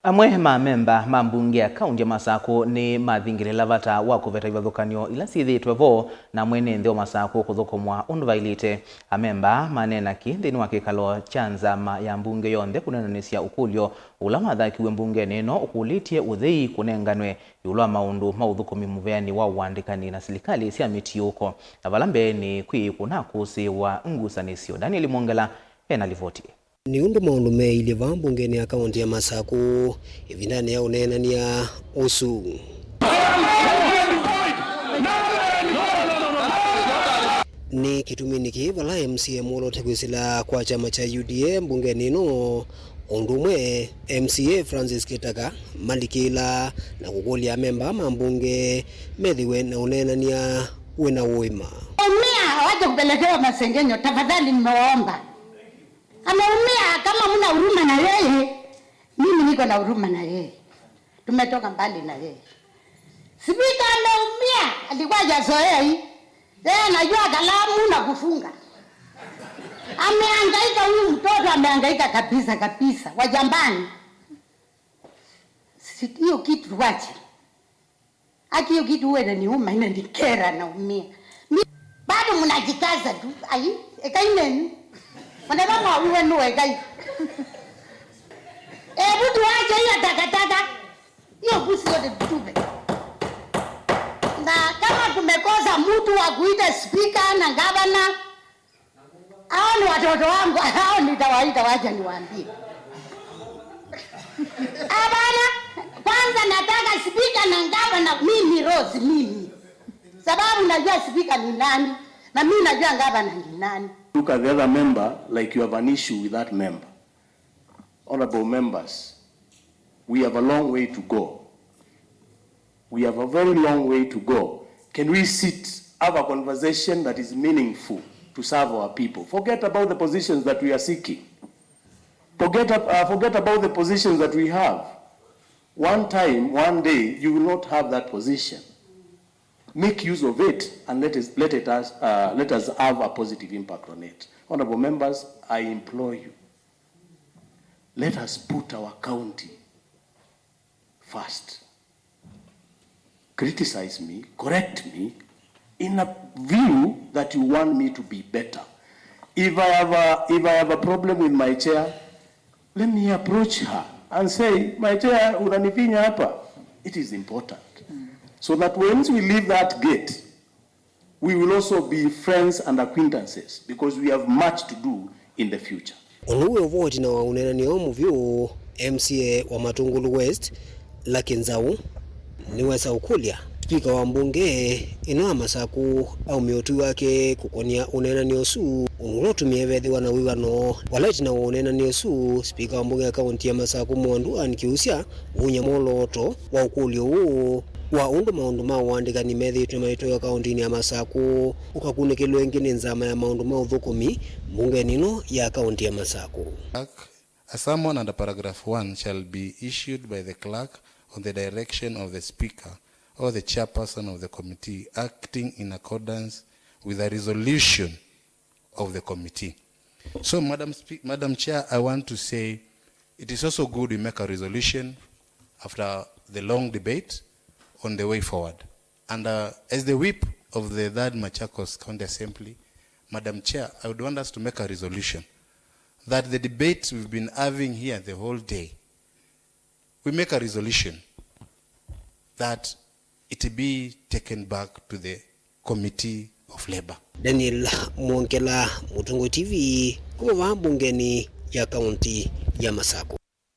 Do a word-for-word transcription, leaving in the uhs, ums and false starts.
Amwe ma amemba ma mbunge ya kaunti ya Masakũ nĩ mathingĩlĩla vata wa kũveta ivathũkany'o ila syĩthĩĩtwe vo na mwene nthĩ wa Masakũ kũthũkũmwa ũndũ vaĩlĩte. Amemba maneena kĩ nthĩnĩ wa kĩkalo kya nzama ya mbunge yonthe kũneenanĩsya ũkũlyo ũla wathakiw'e mbungenĩ ĩno ũkũlĩtye ũthei kũnenganwe ĩũlũ wa maũndũ ma ũthũkũmi mũveanĩ wa ũandĩkani na silikalĩ sya mĩtiũko, na vala mbeenĩ kwĩ kũnakũsĩĩwa ngusanĩsyo. Daniel Mwongela ena livoti. Nĩ ũndũ maũndũ meeilye vaa mbungenĩ ya kaũnti ya Masakũ ĩvindanĩ ya ũneenany'a ũsu. Nĩ kĩtuminĩ kĩĩ vala M C A mwoloote kwĩsĩla kwa kyama kya U D A mbungenĩ ĩno, o ũndũ ũmwe M C A Francis Kĩtaka malikĩla na kũkũlya amemba ma mbunge methĩwe na ũneenany'a wĩna ũima. Umia, wache kupelekewa masengenyo, tafadhali nimewaomba. Ameumia, kama mna huruma na yeye, mimi niko na huruma na yeye. Tumetoka mbali na yeye. Spika ameumia, alikuwa hajazoea hii. Yeye anajua kalamu na kufunga. Amehangaika huyu mtoto, amehangaika kabisa kabisa. Wajambani. Si-, hiyo kitu tuache. Aki, hiyo kitu huwa inaniuma, inanikera, naumia. Mi-, bado mnajikaza tu. Ai, ekai nenu. Mwanadamu awiwe nu ekai. Hebu tuache hiyo takataka. Hiyo pusi yote tutupe. Na kama tumekosa mtu wa kuita spika na gavana, hao ni watoto wangu, hao nitawaita waje niwaambie. Hapana, kwanza nataka spika na gavana, mimi Rose, mimi. Sababu najua spika ni nani, na mimi najua gavana ni nani. Look at the other member like you have an issue with that member. Honorable members, we have a long way to go. We have a very long way to go. Can we sit, have a conversation that is meaningful to serve our people? Forget about the positions that we are seeking. Forget, ab-, uh, forget about the positions that we have. One time, one day, you will not have that position. Make use of it and let us, let it us, uh, let us have a positive impact on it. Honorable members, I implore you, let us put our county first. Criticize me, correct me in a view that you want me to be better. If I have a, if I have a problem with my chair, let me approach her and say, "My chair, unanifinya hapa." It is important. So that once we leave that gate, we will also be friends and acquaintances because we have much to do in the future. Ũndũ wĩ ũvoti na wa ũneenany'a ũmũ vyũ, M C A wa Matungulu West, Lucky Nzau, nĩwesa ũkũlya spika wa mbunge ĩno ya Masakũ aumye ũtwi wake kũkonĩa ũneenany'a ũsu, ũndũ ũla ũtumie vethĩwa na wĩw'ano. Vala ĩtina wa ũneenany'a ũsu, spika wa mbunge ya kaunti ya Masakũ Mwandu Ann Kiusya waunya mwolooto wa ũkũlyo ũũ wa ũndũ maũndũ ma ũandĩkani methĩĩtwe maitwaĩwa kaũntinĩ ya Masakũ ũkakunĩkĩlwa ĩngĩ nĩ nzama ya maũndũ ma ũthũkũmi mbungenĩ ĩno ya kaũnti ya Masakũ. A summon under paragraph one shall be issued by the clerk on the direction of the speaker or the chairperson of the committee acting in accordance with a resolution of the committee. So, Madam Spe-, Madam Chair, I want to say it is also good we make a resolution after the long debate on the way forward. And, uh, as the whip of the third Machakos County Assembly, Madam Chair, I would want us to make a resolution that the debate we've been having here the whole day, we make a resolution that it be taken back to the Committee of Labour. Daniel Mwongela, Mũtongoi T V, kuma vaa mbungenĩ ya kaunti ya Masakũ.